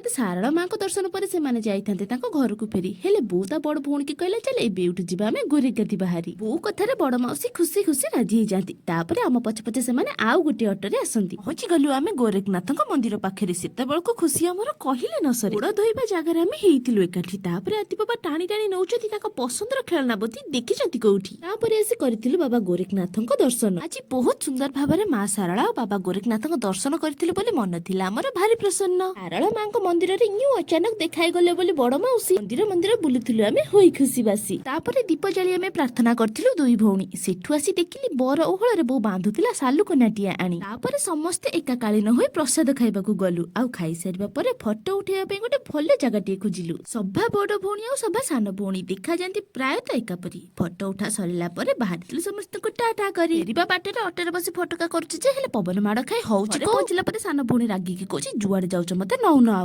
ଶାରଳା ମାଙ୍କ ଦର୍ଶନ ପରେ ସେମାନେ ଯାଇଥାନ୍ତେ ତାଙ୍କ ଘରକୁ ଫେରି। ହେଲେ ବୋଉ ତା ବଡ ଭଉଣୀକି କହିଲା, ଚାଲ ଏବେ ଏଇଠୁ ଯିବା ଆମେ ଗୋରେଗାଦି ବାହାରି। ବୋଉ କଥାରେ ବଡ ମାଉସୀ ଖୁସି ଖୁସି ରାଜି ହେଇଯାନ୍ତି। ତାପରେ ଆମ ପଛେ ପଛେ ସେମାନେ ଆଉ ଗୋଟିଏ ଅଟୋରେ ଆସନ୍ତି। ପହଞ୍ଚି ଗଲୁ ଆମେ ଗୋରେଖନାଥଙ୍କ ମନ୍ଦିର ପାଖରେ। ସେତେବେଳକୁ ଖୁସି ଆମର କହିଲେ ନ ସରେ। ଗୋଡ଼ ଧୋଇବା ଜାଗାରେ ଆମେ ହେଇଥିଲୁ ଏକାଠି। ତାପରେ ଆଦି ବାବା ଟାଣି ଟାଣି ନଉଛନ୍ତି ତାଙ୍କ ପସନ୍ଦର ଖେଳନା ବୋଧି ଦେଖିଛନ୍ତି କୋଉଠି। ତାପରେ ଆସି କରିଥିଲୁ ବାବା ଗୋରେଖନାଥଙ୍କ ଦର୍ଶନ। ଆଜି ବହୁତ ସୁନ୍ଦର ଭାବରେ ମା ଶାରଳା ଆଉ ବାବା ଗୋରେଖନାଥଙ୍କ ଦର୍ଶନ କରିଥିଲୁ ବୋଲି ମନ ଥିଲା ଆମର ଭାରି ପ୍ରସନ୍ନ। ଶାରଳା ମାଙ୍କ ମନ୍ଦିରରେ ନ୍ୟୁ ଅଚାନକ ଦେଖାଇଗଲେ ବୋଲି ବଡ ମାଉସୀ ମନ୍ଦିର ମନ୍ଦିର ବୁଲୁଥିଲୁ ଆମେ ହୋଇ ଖୁସି ବାସି। ତାପରେ ଦୀପ ଜାଳି ଆମେ ପ୍ରାର୍ଥନା କରିଥିଲୁ ଦୁଇ ଭଉଣୀ। ସେଠୁ ଆସି ଦେଖିଲି ବର ଓହଳରେ ବୋଉ ବାନ୍ଧୁଥିଲା ସାଲୁକନାଟିଆ ଆଣି। ତାପରେ ସମସ୍ତେ ଏକାକାଳୀନ ହୋଇ ପ୍ରସାଦ ଖାଇବାକୁ ଗଲୁ। ଆଉ ଖାଇସାରିବା ପରେ ଫଟୋ ଉଠେଇବା ପାଇଁ ଗୋଟେ ଭଲ ଜାଗାଟିଏ ଖୋଜିଲୁ। ସଭା ବଡ ଭଉଣୀ ଆଉ ସଭା ସାନ ଭଉଣୀ ଦେଖାଯାଆନ୍ତି ପ୍ରାୟତଃ ଏକାପରି। ଫଟୋ ଉଠା ସରିଲା ପରେ ବାହାରିଥିଲୁ ସମସ୍ତଙ୍କୁ ଟା ଟା କରି। ଫେରିବା ବାଟରେ ଅଟୋରେ ବସି ଫଟୋକା କରୁଛି ଯେ ହେଲେ ପବନ ମାଡ଼ ଖାଇ ହଉଛି। ପହଞ୍ଚିଲା ପରେ ସାନ ଭଉଣୀ ରାଗିକି କହୁଛି, ଯୁଆଡେ ଯାଉଛ ମତେ ନଉନ ଆଉ।